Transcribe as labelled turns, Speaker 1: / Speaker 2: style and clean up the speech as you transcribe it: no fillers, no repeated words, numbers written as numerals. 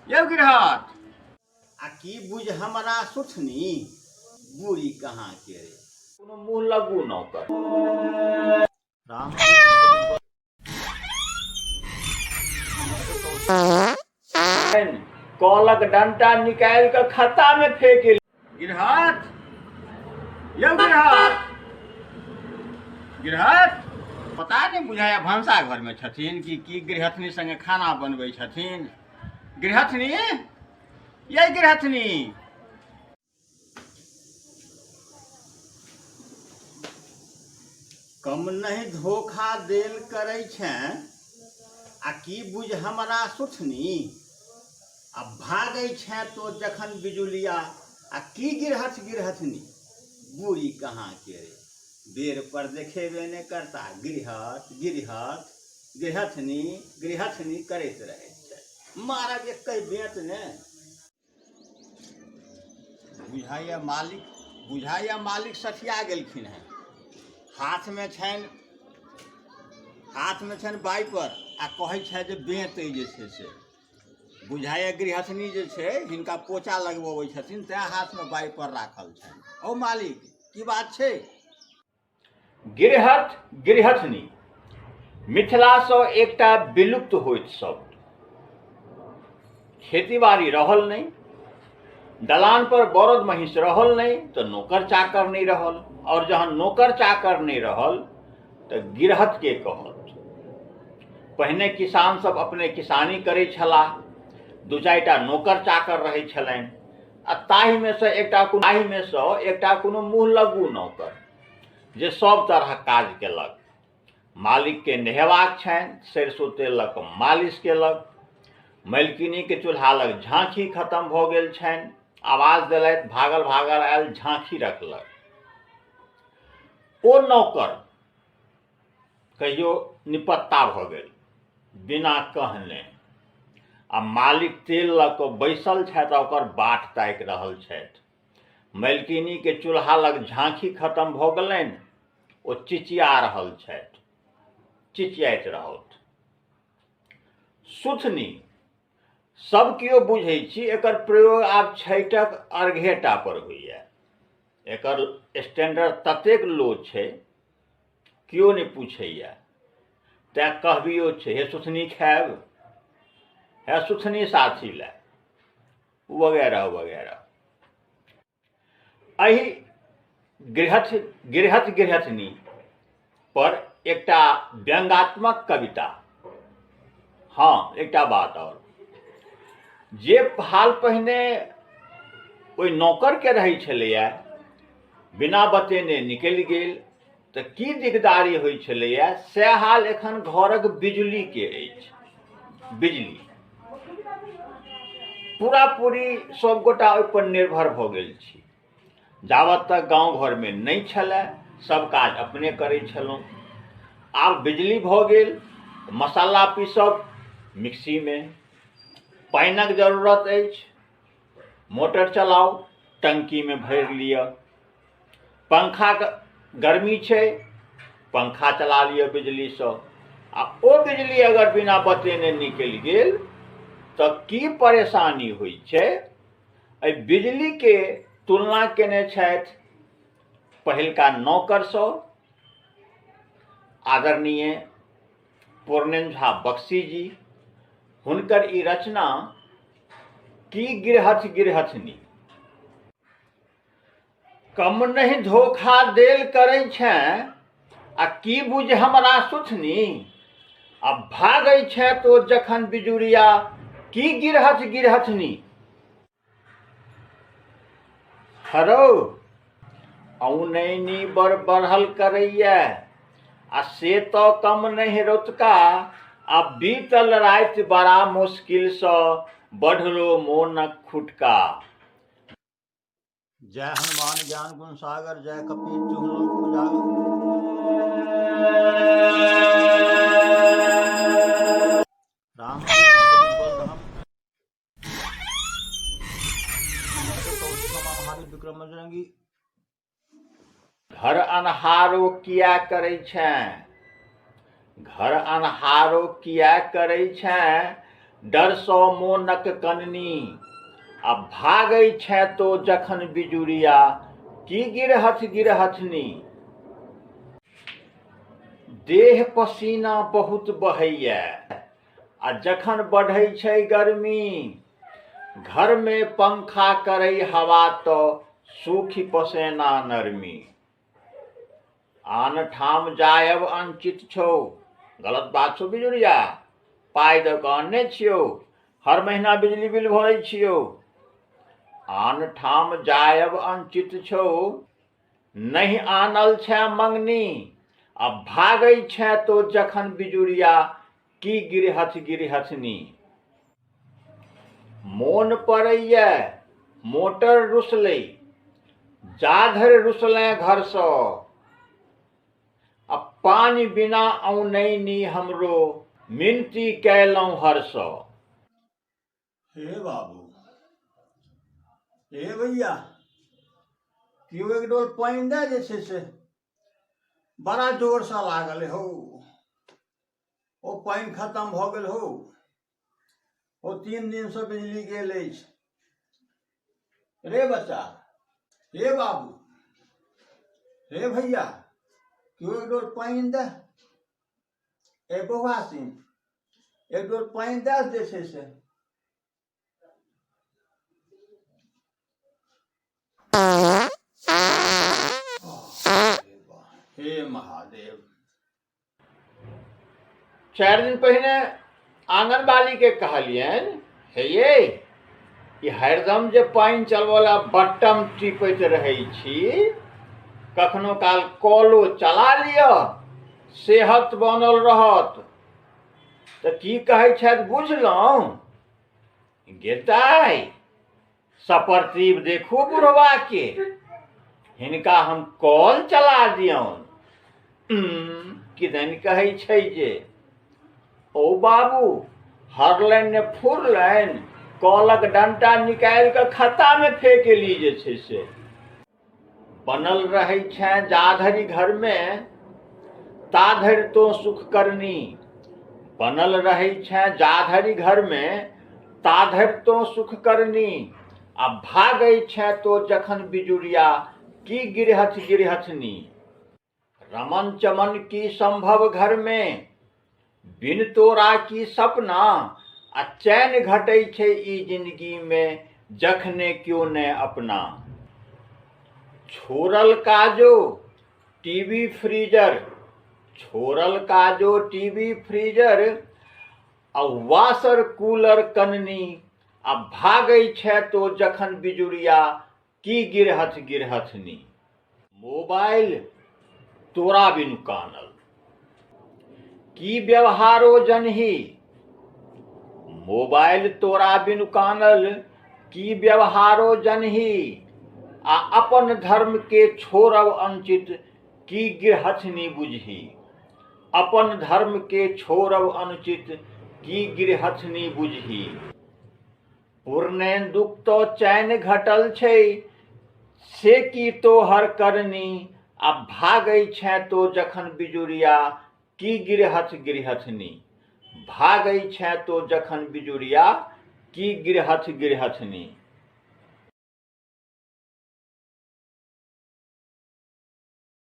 Speaker 1: यौ गिरहत आ की बुझ हमरा सुथनी बुरी कहाँ के रे। कोनो मुँह लगू नौकर। राम कलक डंटा निकालि कऽ खत्ता मे फेंक गिरहत यौ गिरहत गिरहत पता नहि बुझाइए भनसा घरमे छथिन कि की गृहस्थनी संगे खाना बनबै छथिन। गृहस्थनी यै गृहस्थनी। कम नहि धोखा देल करै छेँ आ की बुझ हमरा सुथनी आ भागै छेँ तो जखन बिजुलिया आ की गिरहथ गिरहथनी बूढ़ी कहाँ के रे बेर पर देखेबे नहि करता गिरहथ गिरहथ गृहथनी गृहथनी करैत रहैत छथि। मारब एकहि बेंत ने। बुझाइए मालिक बुझाइए मालिक सठिया गेलखिन हेँ। हाथमे छनि हाथमे छनि बाइपर आ कहै छथि जे बेंत अइ जे छै से बुझाइए गृहस्थनी जे छै हिनका पोचा लगबबै छथिन तैँ हाथमे बाइपर राखल छनि। औ मालिक की बात छै? गिरहथ गिरहथनी मिथिलासँ एकटा विलुप्त होइत शब्द। खेतीबाड़ी रहल नहि, दलान पर बरद महींस रहल नहि तऽ नौकर चाकर नहि रहल, आओर जहन नौकर चाकर नहि रहल तऽ गिरहथ के कहत। पहिने किसान सब अपने किसानी करै छलाह, दू चारिटा नौकर चाकर रहै छलनि आ ताहिमे सँ एकटा ताहिमे सँ एकटा कोनो मुँह लग्गू नौकर जे सब तरहक काज केलक। मालिकके नहेबाक छनि, सरिसो तेल लऽ कऽ मालिश केलक। मलकिनीके चूल्हा लग झाँखी खतम भऽ गेल छनि, आवाज देलथि, भागल भागल आयल, झाँखी रखलक। ओ नौकर कहियो निपत्ता भऽ गेल बिना कहने आ मालिक तेल लऽ कऽ बैसल छथि आ ओकर बाट ताकि रहल छथि। मलकिनीके चूल्हा लग झाँखी खतम भऽ गेलनि, ओ चिचिया रहल छथि, चिचियाइत रहौथ। सुथनी सब केओ बुझै छी एकर प्रयोग आब छठिक अर्घेटा पर होइए। एकर स्टैंडर्ड ततेक लो छै केओ नहि पूछैए, तैँ कहबियो छै हे सुथनी खायब, हे सुथनी साथी लए, वगैरह वगैरह। एहि गृहथ गृहथ गृहथनी पर एकटा व्यंगात्मक कविता। हँ, एकटा बात आओर, जे हाल पहिने ओहि नौकरके रहै छलैए बिना बतेने निकलि गेल तऽ की दिकदारी होइ छलैए, सएह हाल एखन घरक बिजलीके अछि। बिजली पूरा पूरी सभगोटा ओहिपर निर्भर भऽ गेल छी। जाबत तक गाँव घरमे नहि छलए सब काज अपने करै छलहुँ। आब बिजली भऽ गेल, मसाला पीसब मिक्सीमे, पानिक जरूरत अछि मोटर चलाउ टंकीमे भरि लिअ, पंखाके गर्मी छै पंखा चला लिअ बिजलीसँ। आ ओ बिजली अगर बिना बतेने निकलि गेल तऽ की परेशानी होइ छै। एहि बिजलीके तुलना केने छथि पहिलका नौकरसँ आदरणीय पूर्णेन्द्र झा बक्सी जी। हुनकर ई रचना की गिरहथ गिरहथनी। कम नहि धोखा देल करै छेँ आ की बुझ हमरा सुथनी, आ भागै छेँ तो जखन बिजुरिया की गिरहथ गिरहथनी। हरौ औनैनी बड़ बढ़ल करैए आ से तऽ कम नहि रौतका, आ बीतल राति बड़ा मुश्किलसँ बढ़लो मोनक खुटका। जय हनुमान ज्ञान गुण सागर, जय कपीश तिहु लोक उजागर। राम विक्रम बजरंगी। घर अन्हारो किया करै छेँ, घर अन्हारो किया करै छेँ, डरसँ मोनक कननी। आ भागै छेँ तो जखन बिजुरिया की गिरहथ गिरहथनी। देह पसीना बहुत बहैए आ जखन बढ़ै छै गर्मी, घरमे पंखा करै हवा तऽ सूखि पसेना नरमी। आन ठाम जायब अनुचित छौ, गलत बात छौ बिजुरिया, पाइ दऽ कऽ अनने छियौ, हर महीना बिजली बिल भरै छियौ। आन ठाम जायब अनुचित छौ, नहि आनल छेँ मङ्गनी, आ भागै छेँ तो जखन बिजुरिया की गिरहथ गिरहथनी। मोन पड़ैए मोटर रुसलै, जाधरि रुसलेँ घरसँ, आ पानि बिना औनैनी हमरो मिनती कयलहुँ हरसँ।
Speaker 2: हे बाबू, हे भैया, केओ एक डोल पानि दए जे छै से बड़ा जोरसँ लागल हौ, ओ पानि खतम भऽ गेल हौ, ओ 3 दिनसँ बिजली गेल अछि। रे बच्चा, हे बाबू, हे भैया, केओ एक डोल पानि दे, ए बौआ सिंह, एक डोल पानि दए जे छै से। हे महादेव।
Speaker 1: 4 दिन पहिने आंगनबाड़ीके कहलियनि, हे ये, ई हरदम जे पानि चलबऽ बटम टिपैत रहै छी, कखनो काल कलो चला लिअ, सेहत बनल रहत। तऽ की कहै छथि बुझलहुँ? गेताइ सपरतीब देखू बुढ़वाके, हिनका हम कॉल चला दियौन। किदन कहै छै जे ओ बाबू हरलनि ने फुरलनि, कलक डंटा निकालि कऽ खत्तामे फेक एली जे छै से। बनल रहै छेँ जाधरि घरमे ताधरि तोँ सुख करनी, बनल रहै छेँ जाधरि घरमे ताधरि तोँ सुख करनी, आ भागै छेँ तोँ जखन बिजुरिया की गिरहथ गिरहथनी। रमन चमन की संभव घरमे बिन तोरा की सपना, आ चैन घटै छै ई जिंदगीमे जखने क्यो ने अपना। छोड़ल काजो टीवी फ्रीजर, छोड़ल काजो टीवी फ्रीजर आ वाशर कूलर कननी, आ भागै छै तो जखन बिजुरिया की गिरहथ गिरहथनी। मोबाइल तोरा बिनु कानल की व्यवहारो जनही, मोबाइल तोरा बिनु कानल की व्यवहारो जनही, आ अपन धर्म के छोड़ब अनुचित की गृहथनी बुझही, अपन धर्म के छोड़ब अनुचित की गृहथनी बुझही। पूर्णेन्दुक तो चैन घटल छै से की तोहर करनी, आ भागै छेँ तो जखन बिजुरिया की गिरहथ गिरहथनी, भागै छेँ तो जखन बिजुरिया की गिरहथ गिरहथनी।